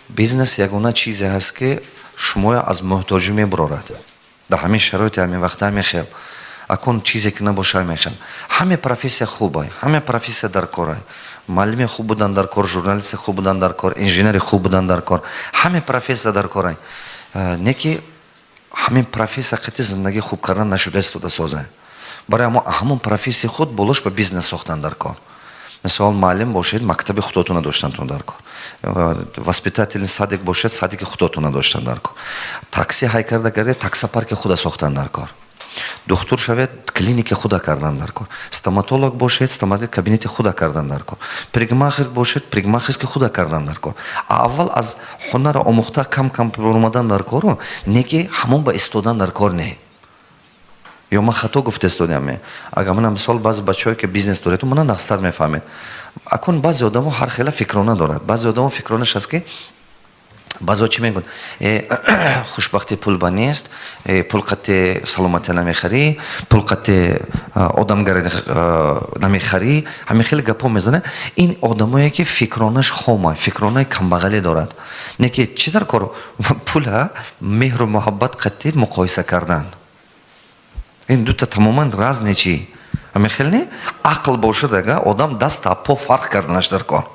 Бизнес ягона чизе ҳаст, ки шумоя аз муҳтоҷӣ мебурорад дар ҳамин шароити, ҳамин вақта, ҳамин хел. Акун чизе ки набоша, ҳамин хел. Ҳаме профессия хубай, ҳаме профессия дар корай. Муаллими хуб будан дар кор, журналисти хуб будан дар кор, инженери хуб будан дар кор, ҳаме профессия дар корай. Не ки ҳамин профессия қити зиндагӣ хуб кардан нашуда истода соза. Барои ҳамо ҳамон профессияи худ болош ба бизнес сохтан дар кор. Мисол, муаллим бошед, мактаби худотона доштантон дар кор, воспитательный садик бошед, садики худотона доштан дар кор, такси ҳай карда гардед, таксопарки худа сохтан дар кор, духтур шавед, клиники худа кардан дар кор, стоматолог бошед, стоматолог кабинети худа кардан дар кор, парикмахер бошед, парикмахерский худа кардан дар кор. Аввал аз ҳунара омӯхта, кам кам омадан дар кору, не ки ҳамон ба истодан дар кор, не. Ё ман хато гуфта истодиам? Агар мана мисол, баъзе бачаҳое ки бизнес доред, мана нақстар мефаҳмед. Акун баъзе одамо ҳар хела фикрона дорад. Баъзе одамо фикронаш аст, ки баъзеҳо чӣ мегӯянд? Хушбахтӣ пул ба нест, пул қатти саломатӣ намехарӣ, пул қатти одамгарӣ намехарӣ. Ҳамин хеле гапҳо мезанад. Ин одамое ки фикронаш хома, фикронаи камбағале дорад. Не ки чӣ дар кор пула меҳру муҳаббат қатти муқоиса кардан? Ин дута тамоман разные чӣ. Ҳамин хел не? Ақл бошад, ага одам даста по фарқ карданаш дар кор.